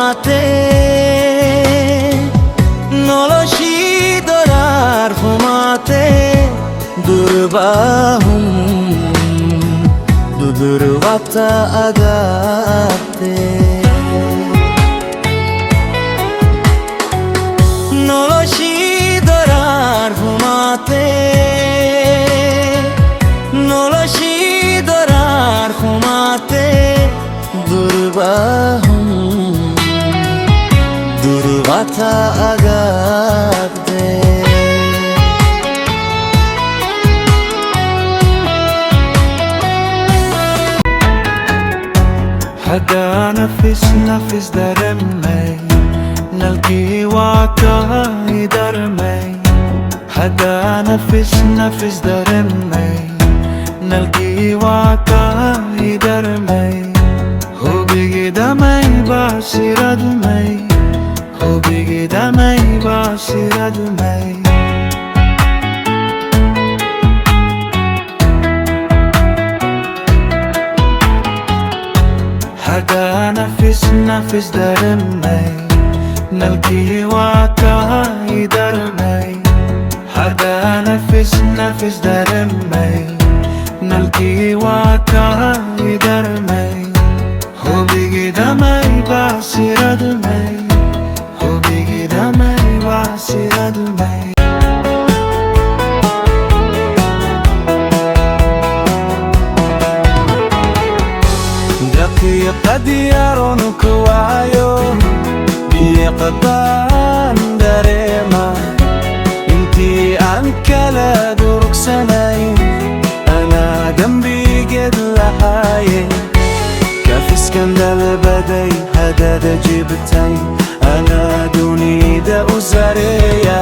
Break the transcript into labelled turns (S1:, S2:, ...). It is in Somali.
S1: Humate noloshii dorar humate Durbahum dudurvata agate Noloshii dorar humate Noloshii dorar humate Durbahum durvata agate.
S2: Hadaa nafis nafis daremay nalkii waa tahay darmay. Hadaa nafis nafis daremay nalkii waa tahay darmay. Hubigidamay baasiradmay, hubigidamay baasiradmay. Hadaa nafis nafis daremay nalkii waa tahay darmay. Hadaa nafis nafis daremay nalkii waa tahay darmay. Hubigidamay baasiradmay, hubigidamay baasiradmay.
S3: Daqiiqad yaroon ku waayo diiqadaan dareema intii aan kala durugsanayn anaa dembigeed lahaaye kafiskan dalbaday hadada jibtay anaa dunida u sareeya.